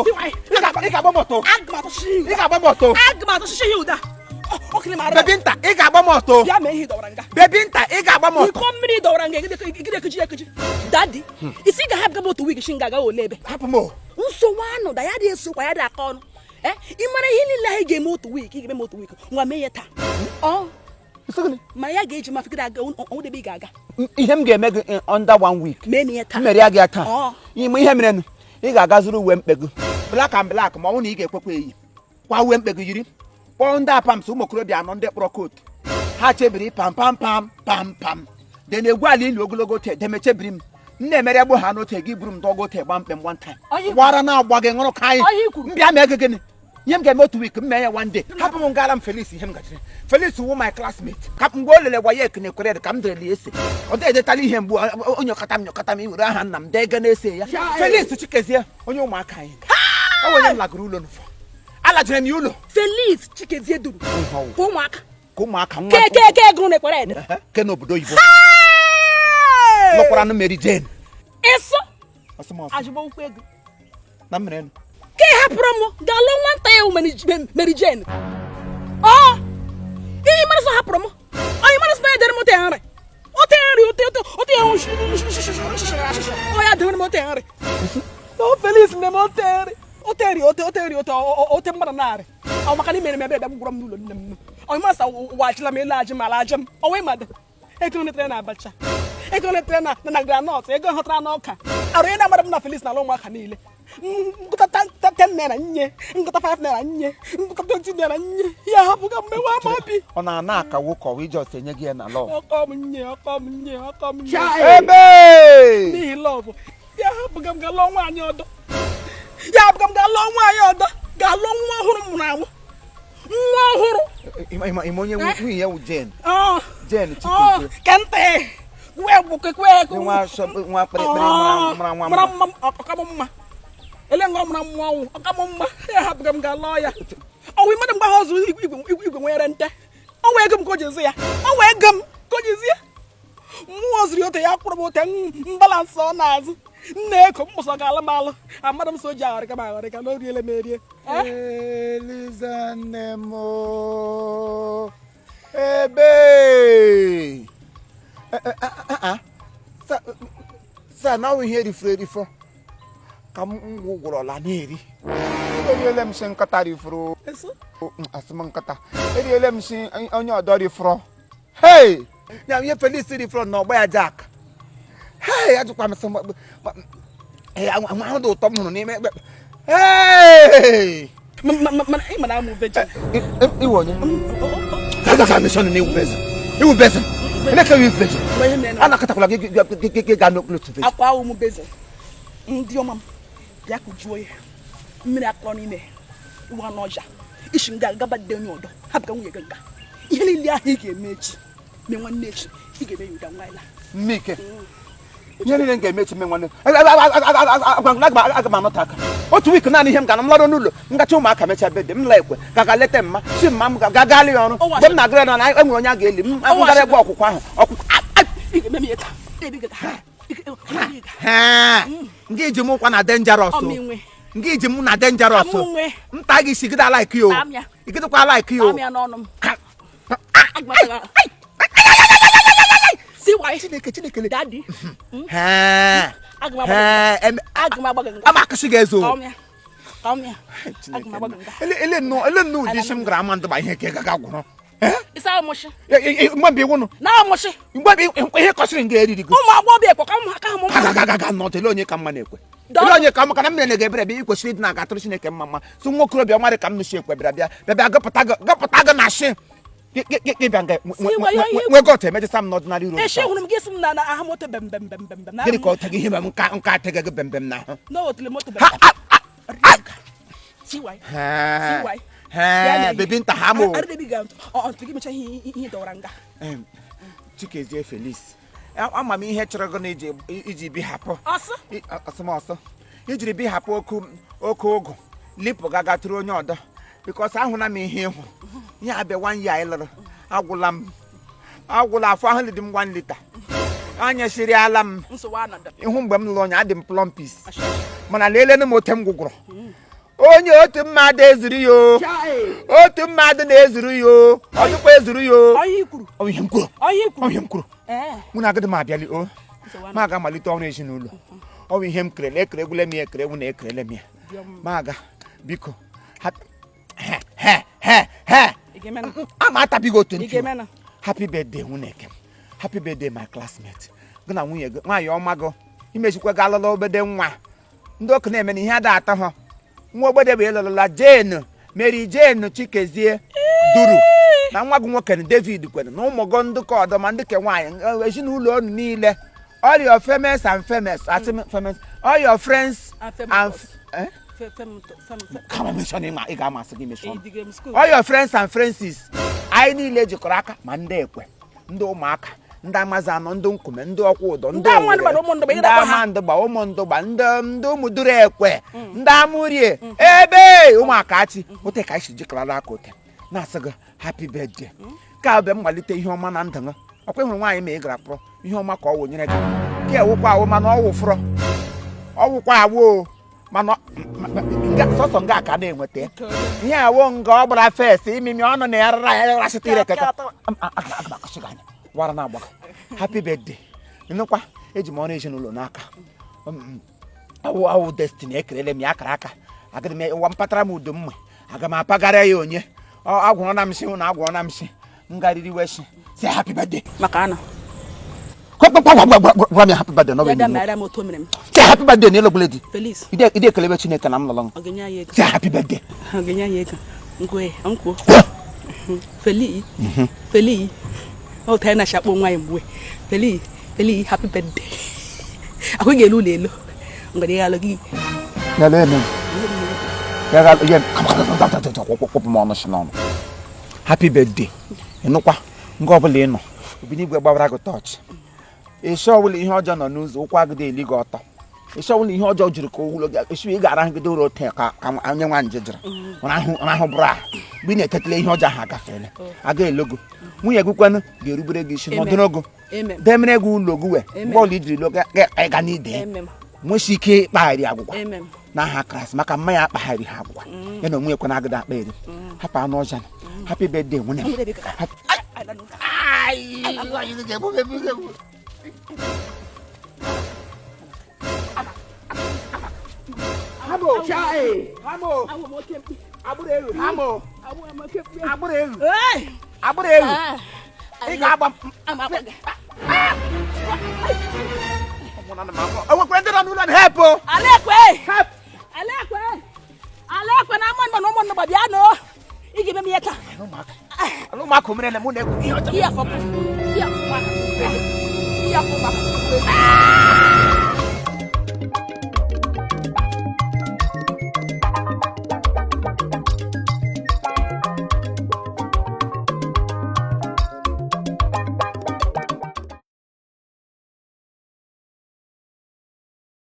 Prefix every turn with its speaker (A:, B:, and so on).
A: ọtọ. Ị ga-agba m ọtọ.
B: Aga m atụchichi.
A: Ị ga-agba m ọtọ.
B: Aga m atụchichi ya ụda. Okiri m arụ.
A: Bebi nta, ị ga-agba m ọtọ.
B: Bịa mee ihe ị dọwara nga.
A: Bebi nta, ị ga-agba m ọtọ.
B: Iko mmiri ị dọwara nga, egide ekuji ekuji. Daddy, isi ga-ahapụ m otu week shi nga aga ole ebe?
A: Hapụ m o.
B: Nsogbu anụ da ya dị esokwa ya dị aka ọnụ. Ee, ị mara ihe niile anyị ga-eme otu week, ị ga-eme m otu week. Ngwa, mee ya taa. Ọ ma ya ga-eji ma fikiri aga onwedebe ị ga-aga.
A: Ihe m ga-eme gị in under one week.
B: Mee m ya taa.
A: M mere ya gị ya taa.
B: Ọ.
A: Ime ihe merenụ, ị ga-aga zụrụ uwe mkpe gị, black and black, ma ọ bụrụ na ị ga-ekwekwa eyi kwa uwe mkpe gị yiri, kpọọ ndị apams, ụmụ okorobịa anọ ndị kpọrọ kootu ha chebiri pam pam pam pam pam de na-egwu ala ili ogologo ote deme chebiri m, m na-emere egbo ha n'ote gị buru m dọgo ote gba mkpe m one time.
B: Onye-
A: Gbara na-agba gị ṅụrụ ka anyị.
B: Onye i kwuru.
A: M bịa mee gị gịnị? Ihe m ga-eme otu week, m mee ya one day. Hapụ m ngara m Felix. Ihe m gajiri Felix wụ my classmate, ka mgbe o lele WAEC na ekwere ka m derele ese ọ dị edetala ihe mgbu onye ọkata m nyọkata m iwere aha nna m dee ego na-ese ya. Felix Chikezie, onye ụmụaka anyị, o onye m lagoro ụlọ n'ụfọ, alajiri m ya ụlọ.
B: Felix Chikezie duru ka ụmụaka.
A: Ka ụmụaka nwa.
B: Ke ke ke ego na ekwere ede.
A: Ke n'obodo oyibo lọkwara nụ Mary Jane.
B: Ịsọ.
A: Ọsọmọsọ.
B: Ajụgba ụkwụ ego.
A: Na mmere nụ.
B: Ka ị hapụrụ m gaa lụọ nwata ya Mary Jane. Ọ ihe mara sọ hapụrụ m onye mara sọ ya dere m ote nri, ote nri, ote ote ote ya ọ ya dere m ote nri. O Felix na m ote nri, ote nri, ote ote nri, ote ote mmadụ narị ọ maka na imere m ebe bịa gwụrụ m n'ụlọ nne m. Onye masa wachila m elu ajị m ala aja m ọnwa ịmadụ ego netere na abacha, ego netere na groundnut, ego hụtara n'ọka arụ onye na-amara m na Felix na ala ụmụaka niile. Ngụta 10 naira nye, ngụta 5 naira nye, ngụta 20 naira nye, ya hapụ ka mmewe ama obi.
A: Ọ na-ana akawo ka ọ iji ọsọ enye gị ya na love.
B: Ọkọ m nye, ọkọ m nye, ọkọ m nye.
A: Ebe
B: n'ihi love ya hapụ ka m ga lụọ nwaanyị ọdọ, ya hapụ ka m ga lụọ nwaanyị ọdọ, ga lụọ nwa ọhụrụ m mụrụ amụ, nwa ọhụrụ.
A: Ime onye nwunye ya wụ Jane.
B: Ọ.
A: Jane
B: ọ
A: Chikezie.
B: Kente wee bụ kekwe.
A: Nwa nwa kpịrịkpịrị mara nwa.
B: Mara mma, ọka m mma ele nga ọ mara mma ọnwụ ọka m mma. Ya hapụ ka m ga lụọ ya. Ọnwụ mmadụ mgbe ahụ ọ zụrụ igwe nwere nte, ọnwa ego m ka o ji ezi ya, ọnwa ego m ka o ji ezi ya. Mmụọ ziri ote ya kwụrụ m ote mbalansị ọ na-azụ nna eko m mụsọ ga-alụ m alụ amara m so ji aghọrịka m aghọrịka na o riele m erie.
A: Eliza nne m o, ebe sa na ọ ihe erifuru erifọ ka m gwụgwụrọla na-eri. Eriele m shi nkịta rifuru.
B: Eso?
A: Asị m nkịta eriele m shi onye ọdọ rifụrọ. Hei, ya ihe Felix rifụrọ na ọgba ya Jack. Hei, ajụkwa m sị ahụ dị ụtọ m hụrụ n'ime ekpe. Hei!
B: Mana ị ma na amụ virgin.
A: Iwe onye gaga mission na iwu bezin, iwu bezin eleke iwu bezin.
B: Mgbe ihe mere na-
A: A nakọtakwala gị gị gaa n'otu bezin.
B: Akwa ahụ mụ bezin ndị ọma m bịa kụjuo ya mmiri akọrọ n'ime iwe anụ ọja isi nga gaba de onye ọdọ hapụ ka nwunye gị nga ihe niile ahụ ị ga-eme echi mee nwanne echi ị ga-eme ya ụda nwa ịla.
A: Mmike ihe niile m ga-eme echi mee nwanne, aga m anọte aka otu week. Naanị ihe m ga na m larụ n'ụlọ m gacha ụmụaka mechaa bede m la ekwe ka ga leta mma si mma m ga gali ya ọrụ mgbe m na-agara na enwere onye a ga-eli m m gara egwe ọkwụkwọ ahụ ọkwụkwọ.
B: Ị ga-eme m ihe taa ebe ị ga ị ga-
A: Nga iji m ụkwa na dangerous.
B: Ọ m inwe.
A: Nga iji m na dangerous.
B: Ka mụ nwee.
A: Nta gị isi gịda like yo.
B: Taa m ya.
A: Igidekwa like yo.
B: Taa m ya n'ọnụ m. Aga m ata- See why?
A: Chineke, Chineke le.
B: Daddy.
A: Aga
B: Aga m agba gị aga m agba gị nga.
A: Ama akụsị gị ezo.
B: Ka ọ m ya. Ka ọ m ya. Aga m agba gị nga.
A: Ele nnọọ, ele nnọọ ụdị isi m gara ama ndụba ihe ka ị gaga gwụrụ.
B: Ịsa amụshị.
A: Mgbe mgbe ịwụnụ.
B: Na amụshị.
A: Mgbe mgbe ihe kọsịrị nga eriri gị.
B: Ụmụ agbọghọbịa ekwe ka m ka ha mụ.
A: Gaga nọ ele onye ka mma na-ekwe. Ele onye ka mma ka na mmiri na-ga ebere bịa. Ị kwesịrị ịdị na-aga atụrụ Chineke mma mma sị nwa okorobịa ọmarị ka m nụsi ekwe bịara bịa bịa bịa gụpụta gị gụpụta gị na shi ịbịa nga nwe got emejesa m n'ọdịnala iro.
B: Eshi hụrụ m gị sị m na aha moto bem bem bem bem bem.
A: Gịnị ka ọ tegị ihe m nka nka ategị gị bembem n'ahụ?
B: Na otule moto bem.
A: Ha,
B: bem. See why? See why?
A: Ee, bebi nta ha mụ.
B: Arịdebi ga ọ gị mecha ihe ihe dọwara nga.
A: Chikezie Felix, ama m ihe chọrọ gị na iji bihapụ.
B: Ọsọ?
A: Ọsọmọsọ ijiri bihapụ oku oke ụgụ lipụ gaga tụrụ onye ọdọ because ahụla m ihe ịhụ ihe abịa one year anyị lụrụ agwụla m agwụla afọ ahụ dị m 1 litre anya siriala m.
B: Nsogbu anọdụ.
A: Ịhụ mgbe m lụrụ onye adị m plumpis mana leelenu m ote m gwụgwụrụ. Onye otu mmadụ ezuru ya o. Otu mmadụ na-ezuru ya o. Ọ dịkwa ezuru ya o.
B: Ọ ihe i kwuru.
A: Ọ ihe m kwuru.
B: Ọ ihe i kwuru.
A: Ọ ihe m kwuru.
B: Ee.
A: Mụ na agadi m abịali o.
B: Nsogbu
A: Ma aga amalite ọrụ ezinụlọ. Ọ bụ ihe m kerele, ekeregwule m ya, ekeregwu na ekerele m ya. Ma aga, biko. He he he he.
B: Ị ga-eme na?
A: Ama atabighị otu
B: Ị
A: ntị.
B: ga-eme na?
A: Happy birthday nwunye m. Happy birthday, my classmate. Gị na nwunye gị, nwaanyị ọma gị, imechikwa gị alụla obede nwa. Ndị ọkụ na-eme na ihe ada atọ ha. Nwa ogbede bụ ịlụlụla Jane, Mary Jane Chikezie Duru na nwa gị nwoke David kwere na ụmụ gị ndị ka ọdọ ma ndị ke nwaanyị, ezinụlọ unu niile, all your famous and famous asị m famous, all your friends
B: And
A: and
B: famous.
A: Eh?
B: Fem fem fem.
A: Kama meshọn, ị ga-amasị gị meshọn.
B: Ị m school.
A: All your friends and friends, anyị niile jikọrọ aka, ma ndị ekwe, ndị ụmụaka, ndị amazi anọ, ndị nkume, ndị ọkwa ụdọ, ndị
B: Ndị ama
A: Owere,
B: ndụgba na ụmụ ndụgba, ị
A: ndị
B: na-akpọ ha.
A: ama ndụgba, ụmụ ndụgba, ndị ụmụ duru ekwe, ndị amụrie ebe ụmụaka achị ote ka anyị si jikọrọ aka ote na-asị gị happy birthday, ka bụ mmalite ihe ọma na ndụ gị. Ọkwa ịhụrụ nwaanyị ma ị gara kpọrọ ihe ọma ka ọ wụnyere gị ka ewukwa awụ, mana ọ wụfụrọ, ọ wụkwa awụ o, mana sọsọ nga ka a na-enweta ya. Ihe awụ nga ọ gbara fes imimi ọnụ na ya rara ya rachịta ire kekọ anya wara na-agbago. Happy birthday. Nnukwa eji m ọrụ ezinụlọ n'aka. Awụ awụ destiny, ekerele m ya akara aka. Agaghị m ụwa mpatara m udo mma, aga m apagara ya onye ọ agwụrụ na m shi na agwụrụ na m shi m gariri weshi say happy birthday.
B: Maka ana.
A: Gwa m ya happy birthday n'ọbụ
B: Ya bịa
A: enyi m.
B: mere m otu o mere m.
A: Say happy birthday na ịlọgbule di.
B: Felix.
A: Ide ekelebe Chineke na m lọrọ.
B: Ọ ga-enye anyị ego.
A: Say happy birthday.
B: Ọ ga-enye anyị ego. Nkwe, nkwuo. Feli. Feli. Ọ ta na shakpo nwa ya mgbe. Feli, Feli, happy birthday. Ahụ ga-elu ụlọ elu. Ngwa ya alụ gị.
A: Ya lee eme ya ga ya kwụpụ m ọnụ si n'ọnụ. Happy birthday. Ịnụkwa nga ọbụla ị nọ, obinigwe gbawara gị tọọchị. Esi ọbụla ihe ọjọọ nọ n'ụzọ, ụkwụ agịda eli gị ọtọ. Esi ọbụla ihe ọjọọ juru ka ụlọ gị esi, ị ga-arahụgide ụra ote ka onye nwa nje jụrụ rahụ bụrụ a. Mgbe ị na-etetele, ihe ọjọọ ahụ agafeela, aga elogo. Nwunye gị kwanụ ga-erubere gị isi n'ọdụrụ ogo.
B: Amen.
A: Demere gị ụlọ gị wee
B: Amen.
A: mgbe ọbụla ijiri lo ga n'ide.
B: Amen.
A: Nwesi ike ịkpagharị agwụgwa
B: Amen.
A: n'aha Kraịst, maka mmanya akpagharị ha agwụgwa ya na onwe ekwe na-agịda akpa eri. Hapụ anụ ọja. Happy birthday, nwunye m. Ai, ga-egbu. Hamo! Hamo!
B: Awụ m oke mkpi.
A: Agbụrụ eru! Hamo!
B: Awụ m oke mkpi.
A: Agbụrụ eru!
B: Hey!
A: Agbụrụ eru!
B: Ah.
A: Ị ga-agba m.
B: Ama akpa gị.
A: O nwekwara ndị nọ n'ụlọ na help o!
B: Alekwe!
A: Help!
B: Alekwe! Alekwe na ama ndụ na ụmụ nnụgba bịa nụ. Ị ga-eme m ihe taa.
A: Ala ụmụaka omere na mụ na-ekwu ihe ọjọọ.
B: Ihe afọ. Ihe afọ. Ihe afọ.